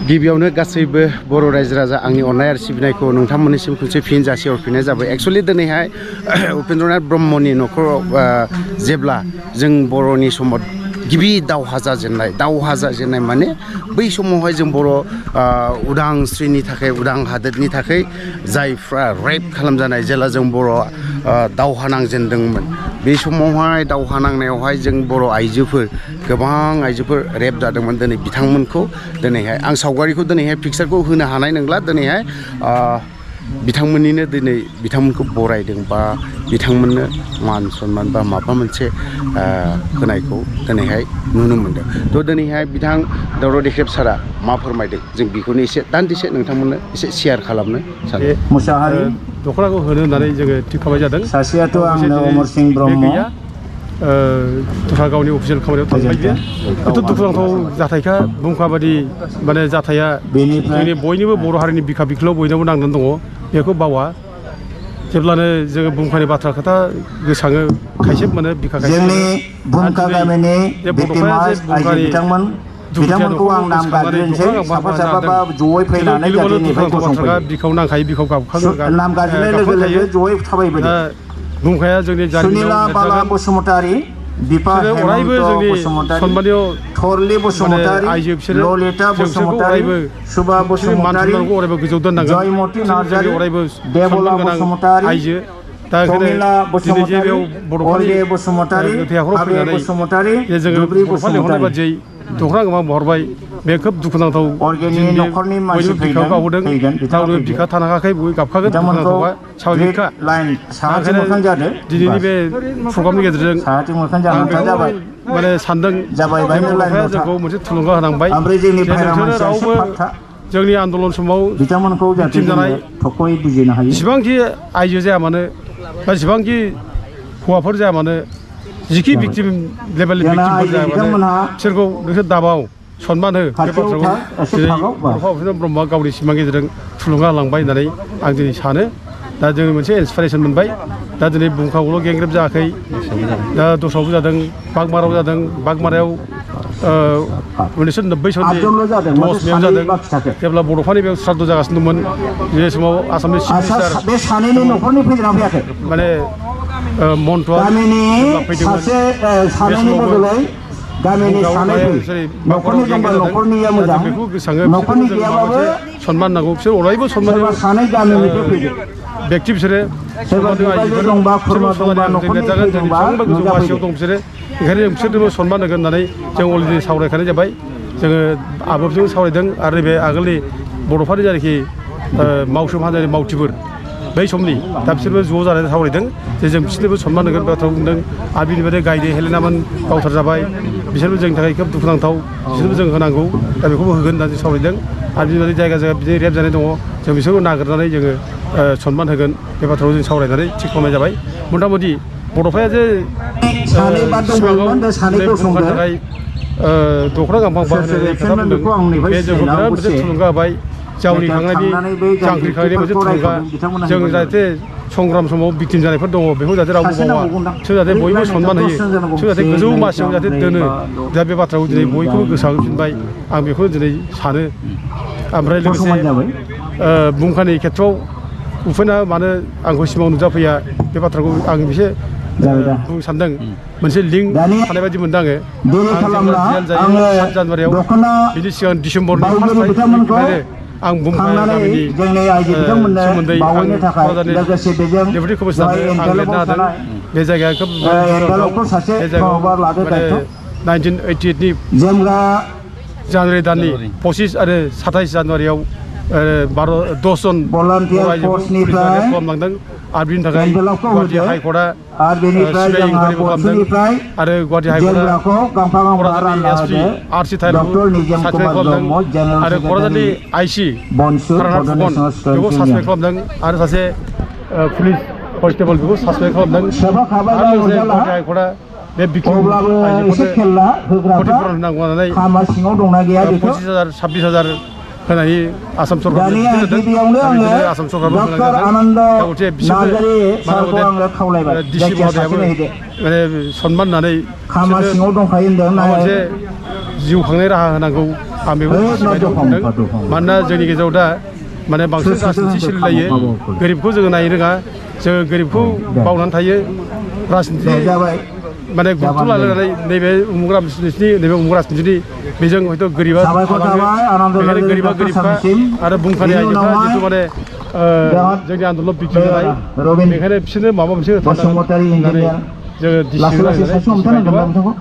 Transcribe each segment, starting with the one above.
गिबियावनो गासैबो बर' रायजो राजा आंनि अननाय आरो सिबिनायखौ नोंथांमोननिसिम खनसे फिन जासिहरफिननाय जाबाय। एक्सुअलि दिनैहाय उपेन्द्रनाथ ब्रह्मनि न'खराव जेब्ला जों बर'नि समाव गिबि दावहा जाजेननाय माने बै समावहाय जों बर' उदांस्रिनि थाखाय उदां हादोरनि थाखाय जायफ्रा रेप खालामजानाय जेला जों बर' दावहा नांजेनदोंमोन बे समावहाय दावहा नांनायावहाय जों बर' आइजोफोर गोबां आइजोफोर रेप जादोंमोन। दिनै बिथांमोनखौ दिनैहाय आं सावगारिखौ दिनैहाय पिक्सारखौ होनो हानाय नंला। दिनैहाय बिथांमोननिनो दिनै बिथांमोनखौ बरायदों बा बिथांमोननो मान सनमान बा माबा मोनसे होनायखौ दिनैहाय नुनो मोनदों। थ' दिनैहाय बिथां दावराव देख्रेब सारा मा फोरमायदों जों बेखौनो एसे दान्दिसे नोंथांमोननो एसे शेयार खालामनो सानो। मुसाहारि दख'नाखौ होनो होननानै जोङो थिग खालामनाय जादों। सासेयाथ' आंनो अमर सिं ब्रह्म दस्रा गावनि अफिसियेल खामानियाव थांबाय बियो। बेथ' दुखुनांथाव जाथायखा बुंखा बादि माने जाथाया जोंनि बयनिबो बर' हारिनि बिखा बिख्लोआव बयनावबो नांनानै दङ। बेखौ बावा जेब्लानो जोङो बुंखानि बाथ्रा खोथा गोसाङो खायसेब मोनो बिखा खायसेब जोंनि बुंखा गामिनि बिथांमोनखौ आं नाम गाबज्रिनोसै साफा साफा जयै फैनानै जाथिनिफ्राय गसंफैयो। बिखाव नांखायो बिखाव गाबखाङो नाम गाबज्रिनाय लोगो लोगो जयै थाबायबोदों। बुंखाया जोंनि सुनिला बाला बसुमतारी, बिफा हेमन्त बसुमतारी, थरलि बसुमतारी, ललिता बसुमतारी, सुभा बसुमतारी, जयमती नार्जारी, देबला बसुमतारी, प्रमिला बसुमतारी, अलदे बसुमतारी, आबे बसुमतारी, दुब्रि बसुमतारी। दख'ना गोबां हरबाय बे खोब दुखुनांथाव न'खरनि मानसि बिखायाव गावदों गावनो बिखा थानाङाखै बयबो गाबखागोन दुखुनांथावा साबाबिखा। दिनैनि बे प्रग्रामनि गेजेरजों आं बेखौ माने सानदों जोंखौ मोनसे थुलुंगा होनांबाय जे नोंसोरो रावबो जोंनि आन्दलन समाव बिथिं जानाय जेसेबांखि आइजो जाया मानो बा जेसेबांखि हौवाफोर जाया मानो जिखि भिक्टिम लेभेलनि भिक्टिमफोर जाया मानो बिसोरखौ नोंसोर दाबाव सनमान हो। बे बाथ्राखौ दिनै बड'फा उपेन्द्र ब्रह्मआ गावनि सिमां गेजेरजों थुलुंगा लांबाय होननानै आं दिनै सानो। दा जोङो मोनसे इन्सपिरेसन मोनबाय। दा दिनै बुंखावल' गेंग्रेब जायाखै, दा दस्रायावबो जादों, बागमारायाव जादों। बागमारायाव 1990 सननि 10 मेयाव जादों जेब्ला बड'फानि बेयाव श्राद्ध जागासिनो दंमोन। बे समाव आसामनि चिफ मिनिस्टार माने मन्थ'आ बेखौ गोसाङो सनमान नांगौ। बिसोर अरायबो सनमान व्यक्ति बिसोरो गोजौ दं बिसोरो ओंखायनो जों बिसोरनोबो सनमान होगोन होननानै जों अलरेडि सावरायखानाय जाबाय। जोङो आब'जों सावरायदों आरो नैबे आगोलनि बड'फानि जायनाखि मावसोम हान्जानि मावथिफोर बै समनि दा बिसोरबो ज' जानानै सावरायदों जे जों बिसोरनोबो सनमान होगोन बाथ्राखौ बुंदों। आरो बिनिफ्राय गायदे हेलेनामोन गावथार जाबाय। बिसोरबो जोंनि थाखाय खोब दुखुनांथाव, बिसोरबो जों होनांगौ। दा बेखौबो होगोन होननानै जों सावरायदों। आरो बिनिफ्राय जायगा बिदिनो रेप जानाय दङ जों बिसोरखौ नागिरनानै जोङो सनमान होगोन बे बाथ्राखौ जों सावरायनानै थिग खालामनाय जाबाय। मथामथि बड'फाया जे सिमाङाव थाखाय दख'ना गांफां बाहायनाय खोथा बुंदों बे जोंखौ बिराद मोनसे थुलुंगा होबाय। जावरिखांनायनि जांख्रिखांनायनि मोनसे थुलुंगा जों जाहाथे संग्राम समाव भिक्टिम जानायफोर दङ बेखौ जाहाथे रावबो बावा, बिसोर जाहाथे बयबो सनमान होयो, बिसोर जाहाथे गोजौ मासियाव जाहाथे दोनो। दा बे बाथ्राखौ दिनै बयखौबो गोसोआव होफिनबाय आं बेखौ दिनै सानो। ओमफ्राय लोगोसे बुंखानि खेथ्रआव उपेन्द्रआ मानो आंखौ सिमाङाव नुजाफैया बे बाथ्राखौ आं एसे बुंनो सानदों। मोनसे लिंक थानाय बायदि मोनदों आङो। जेल जायो 7 जानुवारियाव, बिनि सिगां डिसेम्बरनि 1 तारिखनिफ्रायनो आं बुंखा गामिनि सोमोन्दै आं क'क्राझारनि डेपुटि कमिशनारनो आं लिरनो हादों। बे जायगाया खोब बे जायगायाव माने 1988नि जानुवारि दाननि 25 आरो 27 जानुवारियाव 10 जन आइजोफोर खालामलांदों। आरो बिनि थाखाय गुवाहाटि हाइकर्टआ सिबिआइ इनकुवारिबो खालामदों। आरो गुवाहाटि हाइकर्टआ क'क्राझारनि एसपि आर.सि. थायरखौ सासपेन्ड खालामदों। आरो क'क्राझारनि आइसि तारानाथ फुकन बेखौ सासपेन्ड खालामदों। आरो सासे पुलिस कनस्टेबल बेखौ सासपेन्ड खालामदों। आरो लोगोसे गुवाहाटि हाइकर्टआ बे भिक्टिम आइजोफोरनो क्षतिपुरन होनांगौ होननानै 25,000 26,000 होनायनि आसाम सरकारनो आसाम सरकारबो डिसि महोदयाबो माने सनमान होनानै मोनसे जिउ खांनाय राहा होनांगौ आं बेखौ बुजिबाय दं मानोना जोंनि गेजेराव दा माने बांसिन राजनिथि सोलिलायो गोरिबखौ जोङो नायनो रोङा जोङो गोरिबखौ बावनानै थायो राजनिथि माने गुरुत्व लालायनानै नैबे उमुग राजनिथि नैबे उमुग राजनिथि बेजों हयथ' गोरिबा बेखायनो गोरिबा गोरिबखा आरो बुंखानाय आइजोफ्रा जिथु माने जोंनि आन्दलन बिक्रि जानाय बेखायनो बिसोरनो माबा मोनसे होननानै जोङो दिसिसन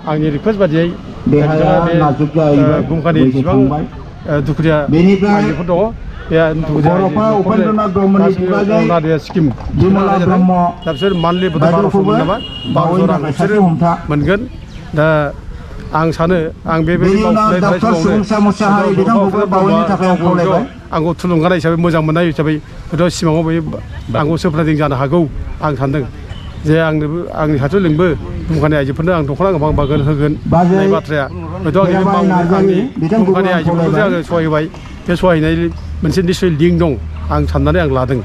आंनि रिकुवेस्ट बादियै बिथाङा बे बुंखानि जेसेबां दुखुथिया आइजोफोर दङ बे स्किम दा बिसोर मान्थलि 1200 मोनो नामा 1200 रां बिसोरो मोनगोन दा आं सानो आं बेबायदि मावफुबाय थानाय समावनो आंखौ थुलुंगानाय हिसाबै मोजां मोननाय हिसाबै हयथ' सिमाङाव बे आंखौ सोरफ्रादिं जानो हागौ आं सानदों जे आंनोबो आंनि खाथियाव लिंबो बुंखानाय आइजोफोरनो आं दख'ना गोबां बागोन होगोन होननाय बाथ्राया हयथ' आंनि बुंखानाय आइजोफोरखौ आङो सहाय होबाय बे सहायनाय मोनसे निस्सय लिंक दं आं साननानै आं लादों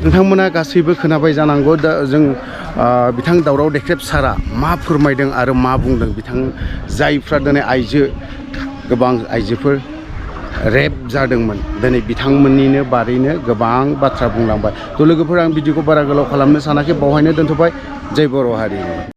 नोंथांमोना गासैबो खोनाबाय जानांगौ दा जों बिथां दावराव देख्रेब सारा मा फोरमायदों आरो मा बुंदों बिथां जायफ्रा दिनै आइजो गोबां आइजोफोर रेप जादोंमोन दिनै बिथांमोननिनो बारैनो गोबां बाथ्रा बुंलांबाय थ' लोगोफोर आं भिडिअखौ बारा गोलाव खालामनो सानाखै बावहायनो दोनथ'बाय जय बर' हारि।